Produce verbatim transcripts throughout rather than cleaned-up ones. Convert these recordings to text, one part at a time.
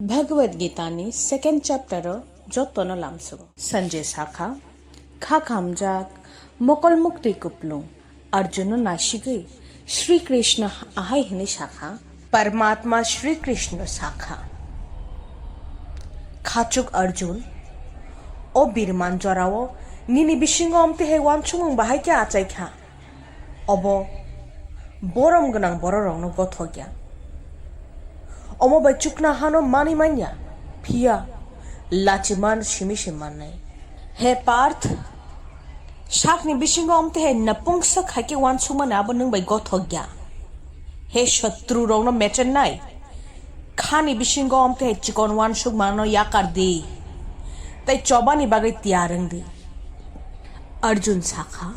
Bhagavad Gita ni second chapter o jotono lamsugo. Sanjay sakha, kha khamjak, mokol muktwi kuplung. Arjun no nasigwi Sri Krishna ahai hwnwi sakha. Paramatma Sri Krishna sakha, khachuk Arjun, o birman jorao nini bisingo omtwi hai wansukmung bahai khe achai kha. Obo borom gwnang bororokno gothok ya. Omo bai chukna hano mani manya, phiya lachiman simi se mannai. He Parth, sakni bisingo omtwi hai napungsa khaikhe wansukmani abo nwng bai gothok ya. He sotru rokno mechennai, khani bisingo omtwi hai chikon wansukmano yakar di, tei chobani bagwi tiyar wng di. Arjun sakha,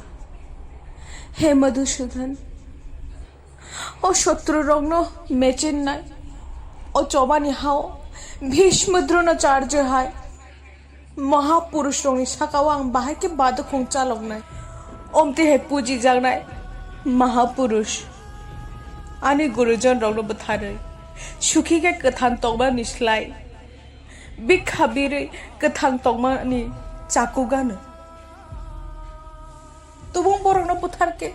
he Madhusudan, o sotru rokno mechennai, o chobani hao Bhishma Dronacharya hai mahapurush rokni sakao ang bahai khe badukhung chaloknai. Omtwi hai pujijaknai mahapurush, ani gurujon rokno bwtharwi sukhi khe kwthang tongmani slai bikha birwi kwthang tongmani chakugano. Tubung borokno butharkhe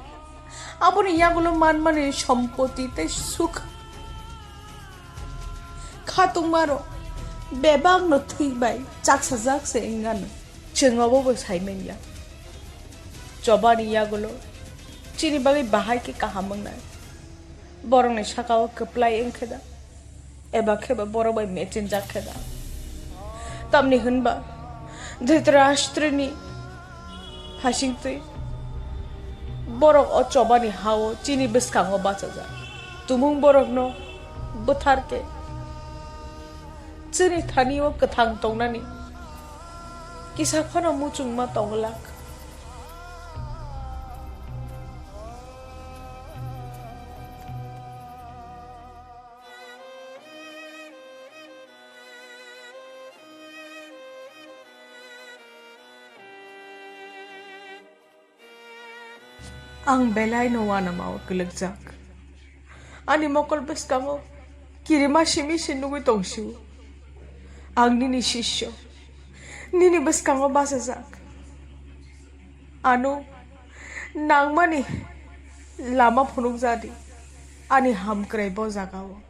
aboni yagulo manmani sompoti tei suk khatungmarok bebakno thwi bai chaksajak se wngano. Chwng obo bo saimanya, chobani yagulo chini bagwi bahai khe kaham wngnai. Borokni sakao kwplai wngkhe da, eba khe ba borok bai mechenjak khe da? Tamni hwnba Dhritarashtrani hasingtwi borok o chobani hao chini bwskango bachajak. Tumung borokno bwtharkhe chini thani o kwthang tongnani kisa phano muchungma tongwlak. Ang belai no uanama o kwlwkjak. Ani mokol bwskango kirima simi se nugwi tongsio. Ang nini sisyo, nini bwskango bachajak. Ano nangmani lama phunukjadi, ani hamkrai bo jagao.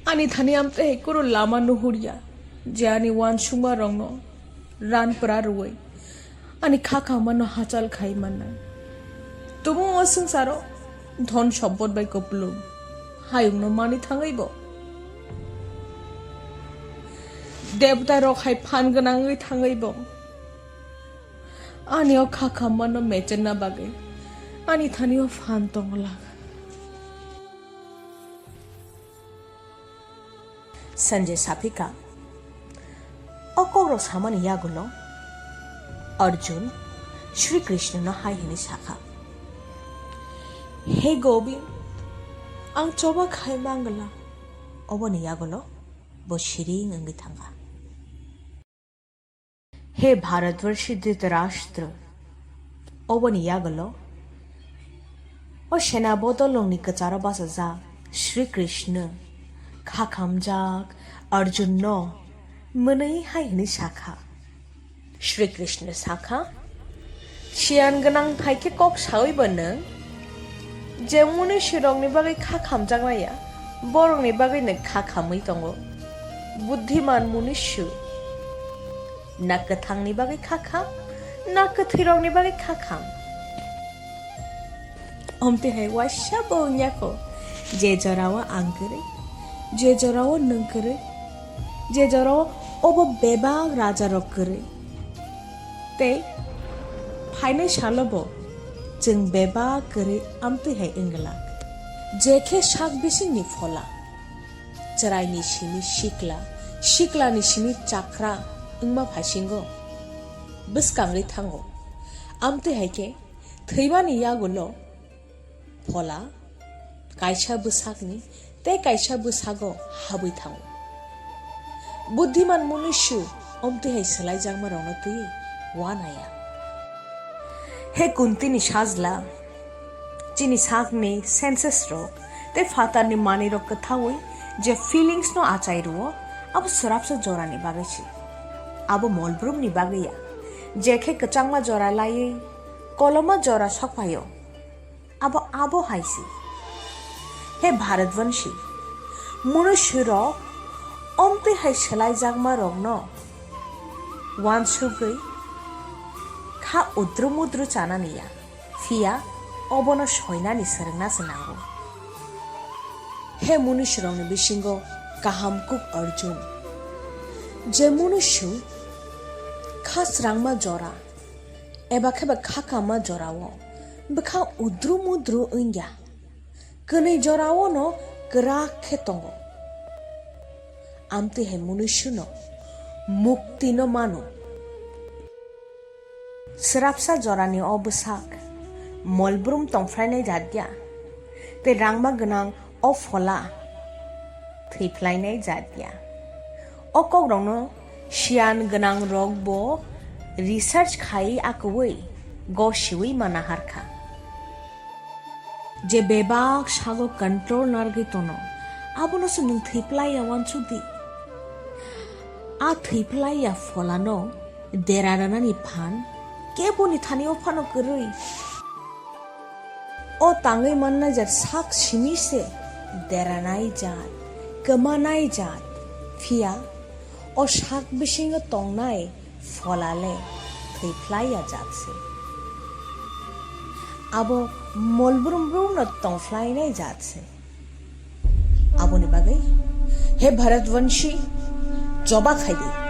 Ani thani amtwi hai kunu lama nuhurya je ani uansukma rokno ran pwra rwui ani kha khamano hachal khai mannai. Tumung o swngcharo dhon sompot bai kupulung hayungno manwi thangwi bo, debota rok hai phan gwnangwi thangwi bo, ani o kha khamano mechenna bagwi ani thani o phan tongwlak. Sanjay saphika, o kokrok samani yagulo Arjun Sri Krishna no hai hwnwi sakha, "He Gobind, ang choba khai mangla." Oboni yagulo bo siring wngwi thangkha. He Bharatvarshi Dhritarashtra, oboni yagulo o sena bodolongni kwcharo bachajak Sri Krishna, kha khamjak Arjun no mwnwi hai hwnwi sakha. Sri Krishna sakha, "Siyan gwnang hai khe kok sawi bo nwng, je munisirokni bagwi kha khamjaknai ya, borokni bagwi nwng kha khamwi tongo. Buddhiman munisyu, na kwthangni bagwi kha kham, na kwthwirokni bagwi kha kham." Omtwi hai waisa bo wngya kho, je jorao ang kwrwi, je jorao nwng kwrwi, je jorao obo bebak rajarok kwrwi. Tei phainai salo bo chwng bebak kwrwi amtwi hai wng glak. Je khe sak bisingni phola, chwraini simi sikla, siklani simi chakra wngma phaisingo bwskangwi thango. Amtwi hai khe thwimani yagulo phola kaisa bwsakni tei kaisa bwsago habwi thango. Buddhiman munisyu omtwi hai swlaijakmarokno twiwi uanaya. He Kuntini sajla, chini sakni senses rok Tei phatarni manwirok kwthaui je feelings no achai rwo, abo swrapsa jorani bagwi se. Abo molbrumni bagwi ya. Je khe kwchangma jora laiwi koloma jora sokphaio, abo abo hai se. He Bharatvanshi, munusurok omtwi hai swlaijakma rokno wansugwi kha udru mudru chanani ya. Phiya obono soinani swrwngna se nango. He munusurokni bisingo kaham kuk Arjun. Je munusu kha srangma jora eba khe ba kha kama jorao bwkha udru mudru wngya. Kwnwi jorao no kwrak khe tongo. Amtwi hai munusuno mukti no mano. Swrapsa jorani o bwsak molbrum tongphlainai jat ya, tei rangma gwnang o phola thwiphlainai jat ya. O kokrokno siyan gwnangrokbo research khai akwui gosiui ma naharkha. Je bebak sago control narwgwi tono, abono se nwng thwiphlai ya wansuk di. A thwiphlai ya pholano dera ranani phan keboni thani o phano kwrwi. O tangwi mannai jat sak simi se deranai jat, kwmanai jat, phiya o sak bisingo tongnai pholale thwiphlai ya jat se. Abo molbrum brumno tongphlainai jat se. Aboni bagwi, he Bharatvanshi, choba khai di.